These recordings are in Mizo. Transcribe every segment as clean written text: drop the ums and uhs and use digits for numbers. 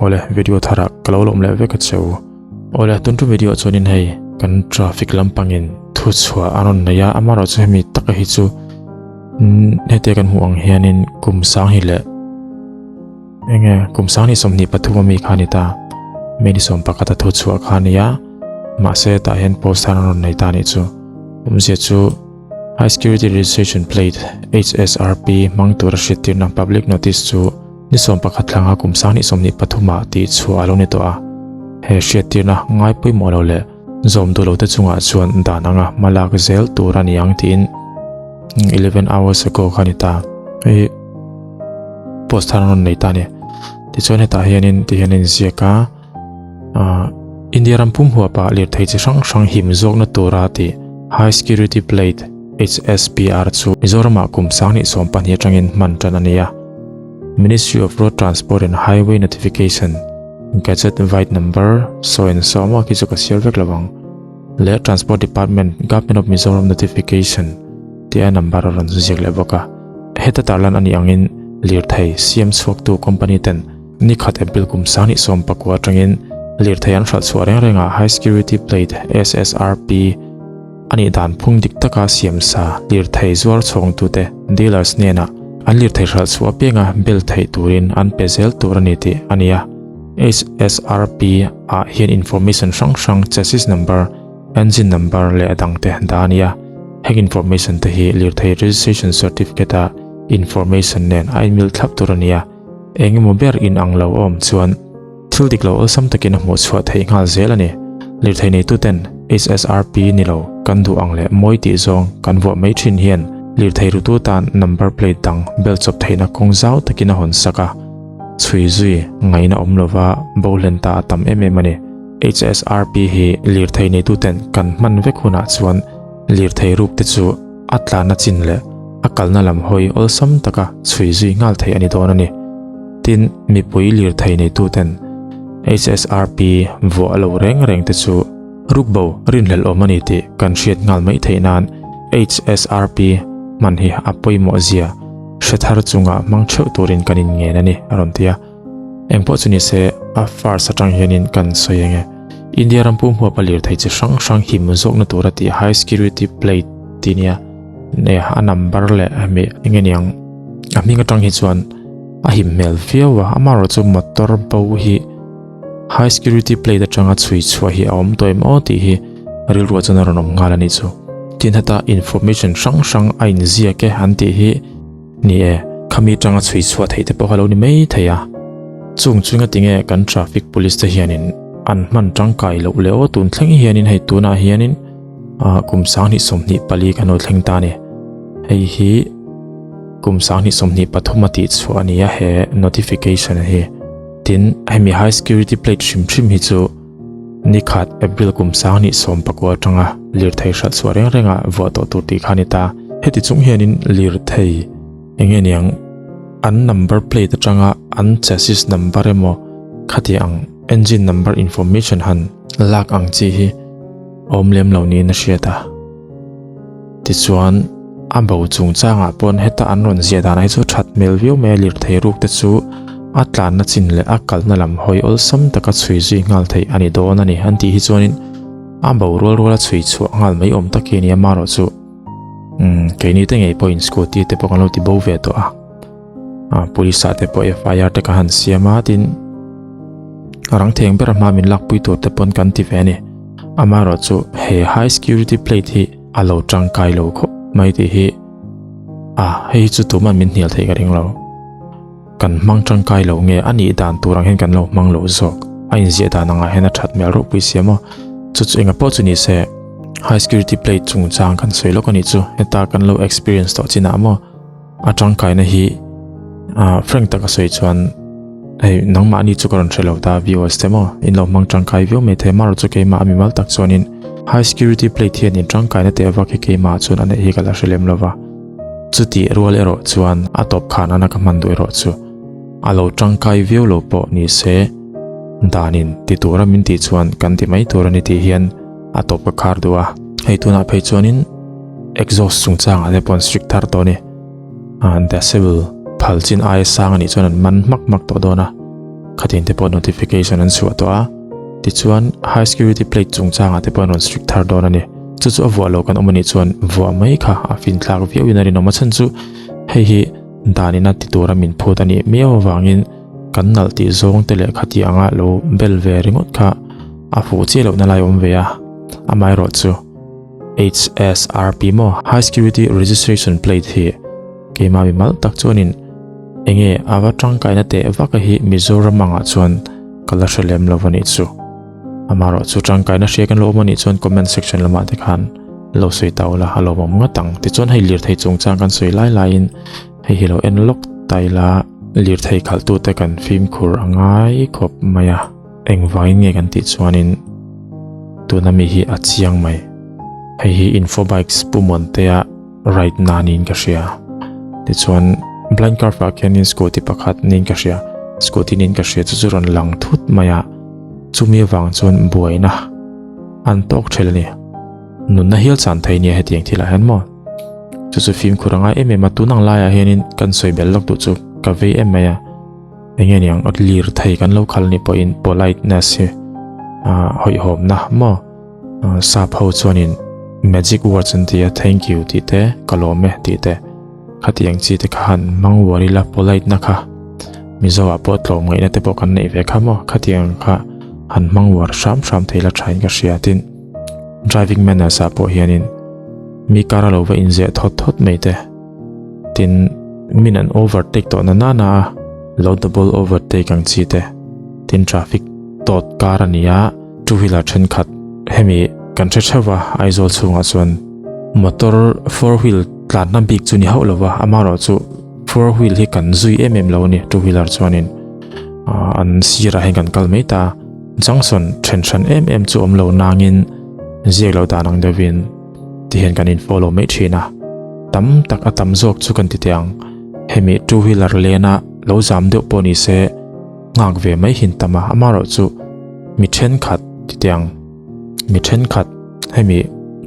Awle video tharah ka lo lawm leh vek a che u. Awle tun tum video chuanin hei kan traffic lampangin thu chhuah a rawn nei a, amaherawh chu hemi taka hi chu hete kan hmuh ang hianin kum sang hi leh enge kum sang ni 23 ami kha ni ta May ni 11 a thu chhuah kha a ni a, mahse tah hian post thar an rawn nei ta anih chu. Awmzia chu High Security Registration Plate, HSRP, hmang tura hriattirna public notice chu Ni 11 thlanga kum 2023 ah tih chhuah a lo ni tawh a, he hriattirna ngai pawimawh lo leh zawm duh lote chungah chuan dan anga hma lak zel tur a ni ang tiin 11 hours ago kha a ni ta. Hei post thar an rawn nei ta a ni. Tichuan hetah hianin ti hian a inziak a, India ram pum huapah lirthei chi hrang hrang him zawkna tura tih High Security Plate, HSPR, chu Mizoramah kum 2012 atangin hman tan a ni a. Ministry of Road Transport and Highway Notification, Gazette Vide Number, saw and so maw khi chu ka sial vek lo ang, leh Transport Department, Government of Mizoram Notification tia number a rawn ziak leh bawk a. Heta tarlan a nih angin lirthei siam chhuaktu company ten ni khat April kum 2019 atangin lirthei an hralh chhuah reng rengah High Security Plate, SSRP, A nih dan phung dik taka siam sa lirthei zuar chhawngtute, dealers, hnenah an lirthei hralh chhuah apianga bel theih turin an pe zel tur a ni tih a ni a. HSRP ah hian information hrang hrang chassis number, engine number leh a dangte dah a ni a. Heng information te hi lirthei registration certificate a information nen a inmil thlap tur a ni a. Eng emaw ber inang lo a awm chuan thil dik lo awlsam takin a hmuh chhuah theih nghal zel a ni. Lirthei neituten HSRP ni lo kan duh ang leh mawi tih zawng kan vuah mai thin hian lirthei rutu tan number plate dang bel chawp theihna kawng zau takin a hawn sak a, chhui zui ngaihna awm lova bo hlen ta a tam em em a ni. HSRP hi lirthei neituten kan hman vek hunah chuan lirthei ruk te chu a tlanna chin leh a kalna lam hawi awlsam taka chhui zui nghal theih a ni dawn a ni. Tin, mipui lirthei neituten HSRP vuah lo reng reng te chu rukbo rinhlelh awm a ni tih kan hriat nghal mai theih nan HSRP hman hi a pawimawh zia hre thar chunga hmang theuh turin kan inngen a ni, a rawn ti a. Engpawh chu ni se, a first atang hianin kan sawi eng e. India ram pum huapa lirthei chi hrang hrang him zawkna tura tih High Security Plate tih nia ne a number leh hemi eng nge niang a hming atang hi chuan a him hmel viau a, amaherawh chu motor bo hi High Security Plate atanga chhui chhuah hi a awm tawh em aw tih hi rilruah chuan a rawn awm nghal a nih chu. Tin heta information hrang hrang a inziak e an tih hi Ni e, khami tanga chhui chhuah theih te pawh kha lo ni mai thei a. Chung chu engatinge kan traffic police te hianin an hman tangkai loh leh aw tun thleng hianin hei tunah hianin ah kum 2024 kan lo thleng ta a ni. Hei hi kum 2023 a tih chhuah a ni a he notification hi. Tin, hemi high security plate hrim hrim hi chu Ni khat April kum 2019 atanga lirthei hralh chhuah reng renga vuah tawh tur tih kha a ni ta. Heti chung hianin lirthei eng nge niang an number plate atanga an chassis number emaw khati ang engine number information han lak ang chi hi awm lem lo niin a hriat a. Tichuan a bo chungchangah pawn heta an rawn ziah danah hi chu that hmel viau mai a lirthei ruk te chu a tlanna chin leh a kalna lam hawi awlsam taka chhui zui nghal theih a ni dawn a ni an tih hi chuanin a bo rual ruala chhui chhuah nghal mai awm tak hi a ni a marawh chu umm keini te ngei pawhin scooty te pawh kan lo ti bo ve tawh a a police ah te pawh FIR te ka han siam a tin a rang theng ber a hma min lakpui tur te pawn kan ti ve a ni amaherawh chu he high security plate hi a lo tangkai lo khawp mai tih hi a hei hi chu tuman min hnial theih ka ring lo kan hmang tangkai lo nge a nih dan tur ang hian kan lo hmang lo zawk a inziah dan angah hian a that hmel ropui sia maw chu chu enga pawh chu ni se high security plate chungchang kan sawi lawk a nih chu heta kan lo experience tawh chinah maw A tangkaina hi ah frank taka sawi chuan hei nangmahni chu ka rawn hre lo ta viewers te maw in lo hmang tangkai viau mai thei amaherawh chu keimah a mimal tak chuanin high security plate hian in tangkaina teh vak hi keimah chuan a neih hi ka la hre lem lo va chutih rual erawh chuan a tawp khan ana ka hman duh erawh chu a lo tangkai viau lo pawh ni se danin ti tura min tih chuan kan ti mai tur a ni tih hian a tawp ka khar duh a hei tunah phei chuanin Exhaust chungchangah te pawh an strict thar tawh a ni. Ah decibel phal chin aia sang a nih chuan an man hmak hmak tawh dawn a. Khatin te pawh notification an chhuah tawh a. Tichuan, high security plate chungchangah te pawh an rawn strict thar dawn a ni. Chu chu a vuah lo kan awm a nih chuan vuah mai kha a finthlak viauin a rinawm a chhan chu hei hi danin a ti tura min phut a nih miau avangin kan nalh tih zawng te leh khati anga lo bel ve ringawt kha a fuh chiah lohna lai awm ve a. Amaherawhchu HSRP maw High Security Registration Plate hi keimah mimal tak chuanin enge a va tangkaina teh vaka hi Mizoram angah chuan ka la hre lem lo a nih chu. Amaherawhchu tangkaina hria kan lo awm a nih chuan comment section lamah te khan lo sawi ta ula a lawmawm ngawt ang. Tichuan hei lirthei chungchang kan sawi lai laiin hei hi lo en lawk ta ila lirthei khalhtute kan fimkhur a ngai khawp mai a. Engvangin nge kan tih chuanin tuna mi hi a chiang mai. Hei hi Infobikes Pu Muantea ride na niin ka hria. Tichuan blind curve ah khianin scooty pakhat niin ka hria. Scooty niin ka hria chu chu rawn lang thut mai a. Chumi avang chuan buaina an tawk ṭhel a ni. Nunna hial chan thei nia hetiang thilah hian maw. Chu chu fimkhur a ngai em em a, tun ang laiah hianin kan sawi belh lawk duh chu ka vei em mai a. Enge niang lir thei kan lo khal ni pawhin politeness hi hawihhawmna maw. Sap ho chuanin magic words an ti a, thank you tih te, ka lawm e tih te, khatiang chi te kha han hmang uar ila polite na kha Mizo ah pawh tlawm ngaihna te pawh kan neih ve kha maw, khatiang kha han hmang uar hram hram thei la thain ka hria tin driving manners ah pawh hianin mi kar a lo va inziah thawt thawt mai te tin min an overtake tawh na nana a lo double overtake ang chi te tin traffic tawt kar a ni a. Two wheeler thenkhat hemi kan hre theuh a Aizawl chhungah chuan motor four wheel tlanna bik chu ni hauh lova amaherawhchu four wheel hi kan zui em em lo a ni two wheeler chuanin ah an sirah hian kan kal mai ta junction then hran em em chu awm lo nangin ziak loh dan ang deuhin ti hian kan in follow mai thin a tam tak a tam zawk chu kan ti teh ang hemi two wheeler lena lo zam deuh pawh ni se. Nghak ve mai hin tam a, amaherawhchu mi thenkhat titiang mi thenkhat hemi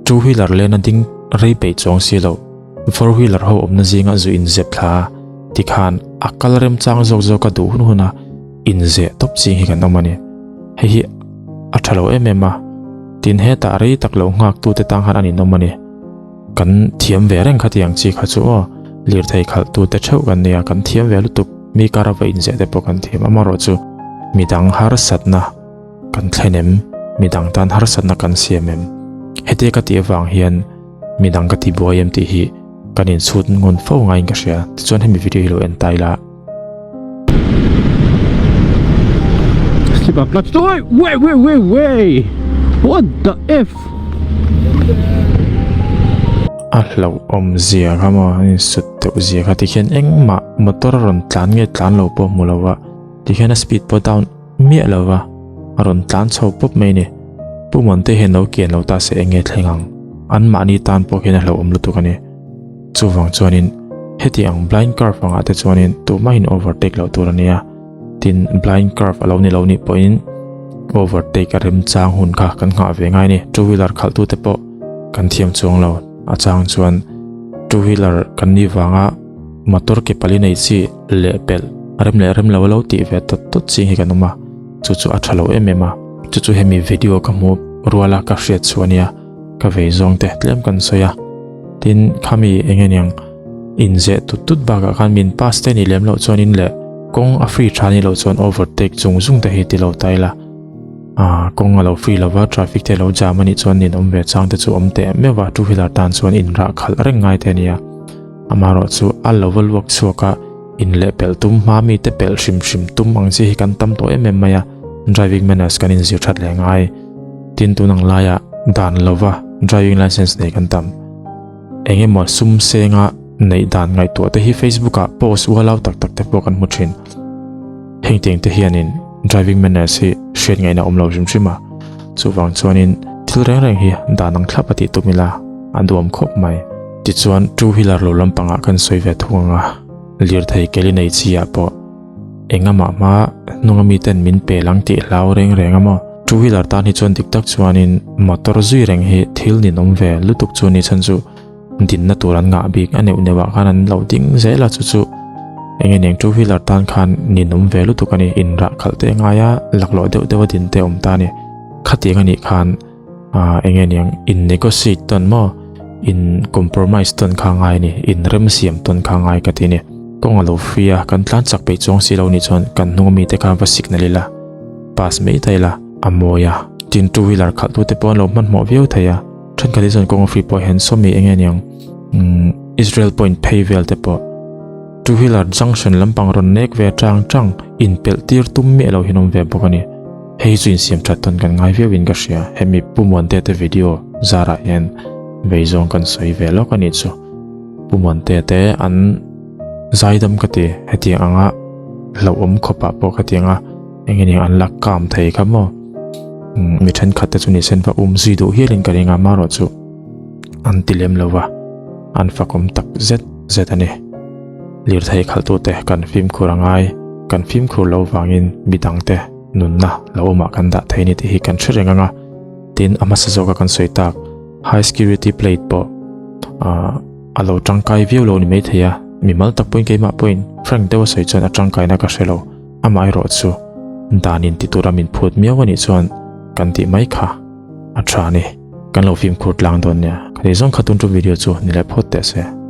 two wheeler lena ding rei peih chuang si lo four wheeler ho awmna zinga zu inzep thla a tikhan a kal remchang zawk zawk a duh hun hun a inzeh tawp ching hi kan awm a ni. Hei hi a tha lo em em a, tin hetah rei tak lo nghak tute tang khan an inawm a ni. Kan thiam ve reng khatiang chi kha chu aw, lirthei khalh tute theuh kan nia, kan thiam ve lutuk. Mi kar ava inziah te pawh kan thiam amaherawhchu midang harsatna kan thlen em, midang tan harsatna kan siam em, heti ka tih avang hian midang ka tibuai em tih hi kan inchhut ngun fo ngaiin ka hria. Tichuan hemi video hi lo en ta ila. Slip up clutch oi wait wait wait wait what the f A hlauhawm zia kha maw an insut deuh zia kha tikhian engmah motor a rawn tlan nge tlan lo pawh hmu lo a tikhian a speed pawh down miah lo va a rawn tlan chho pawp mai a ni Pu Muante hian lo kian lo ta se eng nge thleng ang anmahni tan pawh khian a hlauhawm lutuk a ni chuvang chuanin heti ang blind curve angah te chuanin tumahin overtake loh tur a nia. Tin, blind curve a lo ni lo nih pawhin overtake a remchang hun kha kan nghah ve ngai a ni. Two wheeler khalhtute pawh kan thiam chuang lo. A chang chuan two wheeler kan nih vanga motor ke pali nei chi leh pelh rem leh rem lo a lo tih ve tawt tawt ching hi kan awm a, chu chu a tha lo em em a. Chu chu hemi video ka hmuh ruala ka hriat chhuah a nia, ka vei zawng te tlem kan sawi a. Tin, khami eng nge niang inzeh tut tut bakah khan min pass te nih lem loh chuanin leh kawng a free tha nih loh chuan overtake chung zung te hi ti lo ta ila ah kawng a lo free lova traffic te lo jam a nih chuan ninawm ve chang te chu awm teh meuh a two wheeler tan chuan inrah khalh reng ngai te a nia amaherawh chu a lo va luak chhuak a in leh pelh tum hma mi te pelh hrim hrim tum ang chi hi kan tam tawh em em mai a driving manners kan inzir that leh ngai tin tun ang laiah dan lova driving license nei kan tam. Eng emaw sum senga neih dan ngaihtuah te hi Facebook ah post ualau tak tak te pawh kan hmu thin. Heng tiang te hianin driving manners hi hriat ngaihna awm lo hrim hrim a, chuvang chuanin thil reng reng hi dan ang thlap a tih tum ila a duam khawp mai. Tichuan two wheeler lo lampangah kan sawi ve thung ang a, lirthei keli nei chi ah pawh Engamah hma hnunga miten min pel ang tih hlau reng reng a maw? Two wheeler tan hi chuan dik tak chuanin motor zui reng hi thil ninawm ve lutuk chu ni chhan chu dinna tur an ngah bik a neuh neuh ah khan an lo ding zel a chu chu Enge niang two wheeler tan khan ninawm ve lutuk a ni, inrah khalh te ngai a, laklawh deuh deuh a din te awm ta a ni. Khatiang a nih khan ah enge niang in negotiate tawn maw, in compromise tawn kha ngai a ni, in remsiam tawn kha ngai ka ti a ni. Kawng a lo free a, kan tlan chak peih chuang si lo nih chuan kan hnung ami te kha va signal ila, pass mai ta ila a mawi a. Tin two wheeler khalh tu te pawh an lo hmanhmawh viau thei a, thenkhat hi chuan kawng a free pawh hian sawmi enge niang umm Israel point phei vel te pawh two wheeler junction lampang rawn nek ve tang tang inpelh tir tum miah lo hian awm ve bawk a ni. Hei hi chu insiam that tawn kan ngai viau in ka hria, hemi Pu Muante te video zarah hian vei zawng kan sawi ve lawk a nih chu. Pu Muante te an zaidam ka ti, hetiang anga hlauhawm khawpah pawh khatiang a eng nge an la kam thei kha maw. Mi thenkhat te chu ni sen va um zui duh hialin ka ring a, amaherawh chu an ti lem lo va, an fakawm tak zet zet a ni. Lirthei khalhtute kan fimkhur a ngai, kan fimkhur lo vangin midangte nunna lo awmah kan dah thei ni tih hi kan hre reng ang a, tin a hmasa zawka kan sawi tak high security plate pawh ah a lo tangkai viau lo ni maithei a, mimal tak pawhin keimah pawhin frank deuha sawi chuan a tangkaina ka hre lo, amaherawh chu dan in ti tura min phut miau anih chuan kan tih mai kha a tha a ni, kan lo fimkhur tlang dawn nia, ka ti zawng kha tun tu video chu ni leh phawt teh se.